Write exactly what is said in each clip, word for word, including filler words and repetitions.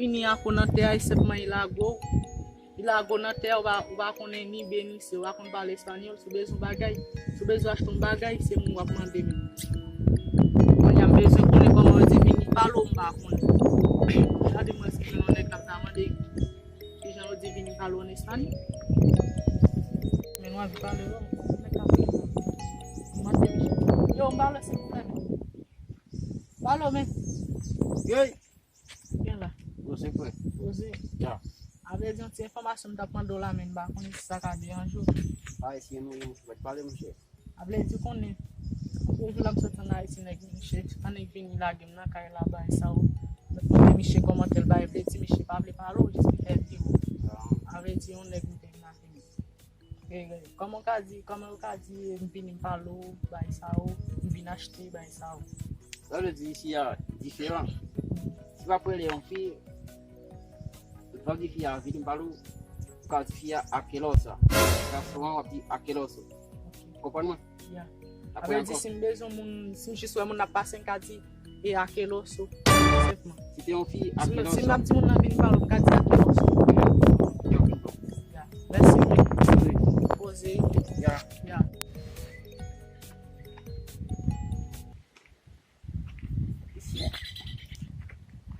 Vini ak ou nan tè a, e senpman e lago w. Li lago nan tè, ou pa, ou pa konnen ni B ni C, ou pa konn pale espanyòl, si w bezwen yon bagay, si w bezwen achte yon bagay, se mwen w ap mande m. Kounye a m bezwen konnen kòman yo di vini palo, m pa konnen. Gade mwen si gen yon nèg k ap ta mande kijan yo di vini palo an espanyòl. Men nou anvi pale, yo, nèg k ap mande. Yo, m pale, silvouplè, men. Palo, men. Yoy! Gen la. Poze, frè. Poze. Ya. A vle di, yon ti enfòmasyon m t ap mande w la, men m pa konnen si sa ka deranje w. Pa eseye nou, mwen pale, monchè. A vle di, konnen, anpil jou la m sot ann Ayiti, nèg, misye, an nèg vini lage m nan kay la, bay sa yo. Mwen konnen misye kòmantè l bay, vle di, misye pa vle pale w, jis li fè videyo. A vle di, yon nèg m te vin avè li. E, kòman w ka di, kòman yo ka di, m vini m pale w, bay sa yo, m vin achte, bay sa yo. Sa vle di isi a diferan. Si w ap rele yon fi, w ap di fi a vini m pale w, ou ka di fi a akelosa. Sa souvan w ap di akeloso. Ou konprann mwen? Ya. Apre ankò. Sa vle di si m bezwen moun, si m jis wè moun ap pase, m ka di, e akeloso. Senpman. Si te yon fi, akeloso. Si m ap di moun nan vini pale w, m ka di akeloso. Ya. Mèsi, wi. Poze. Ya. Ya.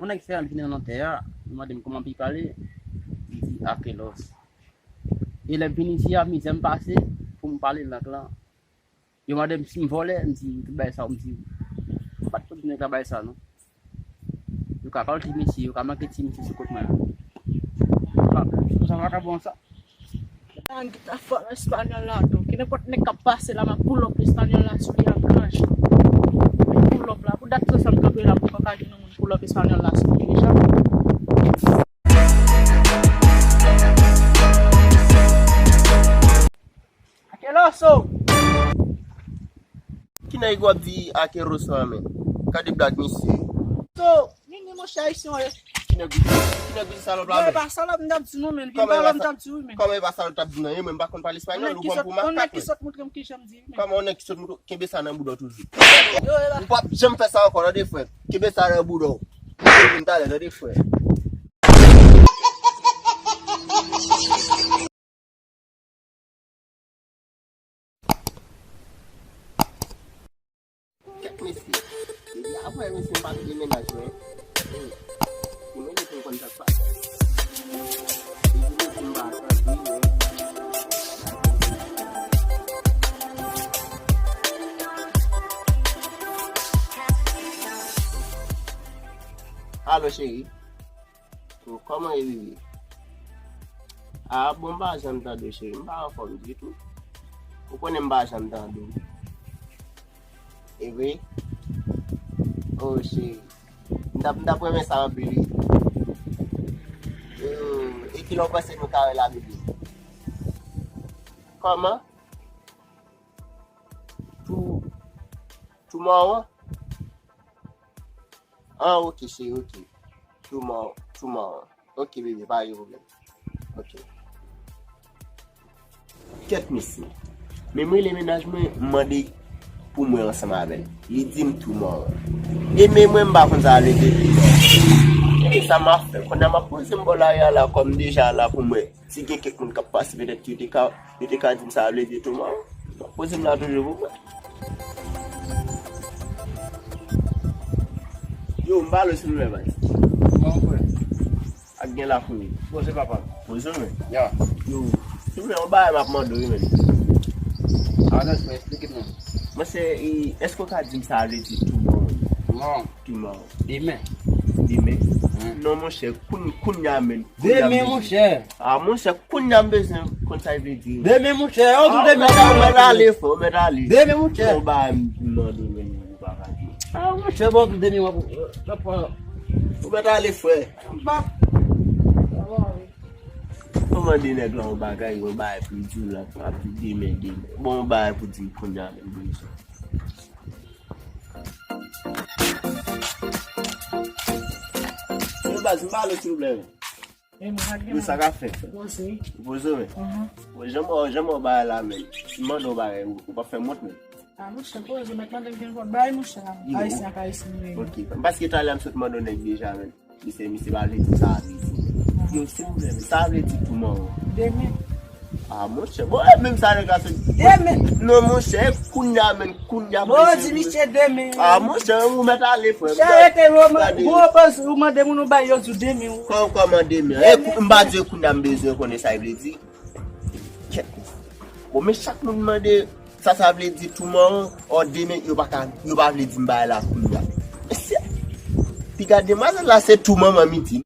Yon nèg fè al vini nan tè a, li mande m kòman pou l pale, li di akelos. E lè m vin isi a, mizè m pase pou m pale lang lan. Yo mande m si m vòlè, m di tout bagay sa yo, m di, m pa t konn nèg la bay sa non. Yo ka pa ti mesye, yo ka manke ti mesye sou kont mwen la. Sa vakabon sa. Nan gita fò espanyòl la tou. Ki nenpòt nèg k ap pase la, m ap pull up espanyòl la sou li ak granje. Pull up la. Pou dat sa, sa m kanpe la, pou pa gen yon moun pull up espanyòl la sou li deja. Akeloso! Ki nèg w ap di akeloso a, men? Gade blag misye. So, vini, monchè, ayisyen yo. Ki nèg ou di? Ki nèg ou di salòp la, men? Non, e pa salòp m t ap di non, men. Vin pale m t ap di wi, men. Kòman e pa salòp t ap di nan ye, mwen m pa konn pale espanyòl, ou pran m pou makak, men. Yon nèg ki sot montre m kijan m di wi, men. Kòman yon nèg ki sot montre, kenbe sa nan bouda w toujou. Yo, e pa. Ou p ap janm fè sa ankò, tande frè. Kenbe sa nan bouda w. Vin talè, tande frè. Kèt mesye. Depi apre mesye m pa tande mennaj mwen. Hmm. Li mele pou m konn sa k pase. Li di mesye m pa tande mwen. Alo, cheri. Ou kòman e, bebe? A, bon, m pa janm tande w, cheri. M pa anfòm ditou. Ou konnen m pa janm tande w. E vre? O, cheri. M t ap, m t ap renmen sa anpil, wi. Hmm, e kilè w panse nou ka wè la, bebe? Kòman? Tou, tou mawon? Ah, ok, cheri, ok. Tomorrow, tomorrow. Ok, bebe, pa gen pwoblèm. Ok. Kèt mesye. Men m rele mennaj mwen, m mande pou mwen ansanm avè l. Li di m tomorrow. E men mwen, m pa konn sa vle di tomorrow. E sa m ap fè? Kounye a m ap poze m bò lari a la, kòm deja la pou mwen. Si gen kèk moun k ap pase, petèt yo te ka, yo te ka di m sa vle di tomorrow. Poze m la toujou pou mwen. Yo, m pale w silvouplè, baz. Kòman w fè? Ak gen lakouri. Poze papa. Poze w, men. Ya. Yo, silvouplè, yon bagay m ap mande w, wi, men. A, non, fè, eksplike m non. Mwen se, e, èske w ka di m sa vle di tomorrow? Tomorrow. Tomorrow. Demen. Demen? Hmm. Non, monchè, koun-, kounye a menm. Demen, monchè. Ah, monchè, kounye a m bezwen konn sa l vle di. Demen, monchè, ou tou demen. Ou mèt ale, frè, ou mèt ale. Demen, monchè. Ou ba m nan demen, ou pa ka di. Ah, monchè, bon, tou demen, w ap, w ap, ou mèt ale, frè. Ou mande nèg la yon bagay, yon bagay pou l di w la, ap di demen, demen. Bon, yon bagay pou di kounye a menm, monchè. Yo, baz, m pale w, silvouplè. E mwen ak gen sa k ap fèt. Poze. Poze, wi. Mhm. Bon, janm, janm wè bagay la, men. M mande w bagay, ou, ou p ap fè m wont, men. A, monchè, poze, mèt mande m gen kòd bagay, monchè. Ayisyen ak ayisyen, wi. Ok. Paske talè a m sot mande w nèg deja, men. Misye, misye pa vle di sa vle di. Yo, silvouplè, sa vle di tou mò. Demen. Ah, monchè, bon, e menm sa nèg la sot. Demen. Non, monchè, e kounya menm, kounya. Bon, di misye demen. Ah, monchè, ou mèt ale, frè. Chè rete, ou mande moun ou bay yo di demen. Kòman demen? E m pa di kounya m bezwen konnen sa vle di. Kèt. Bon, men chak moun mande sa sa vle di tou mò, ò demen, yo pa ka, yo pa vle di m bagay la kounya. Mesye, piga demwazèl la se tou manman midi.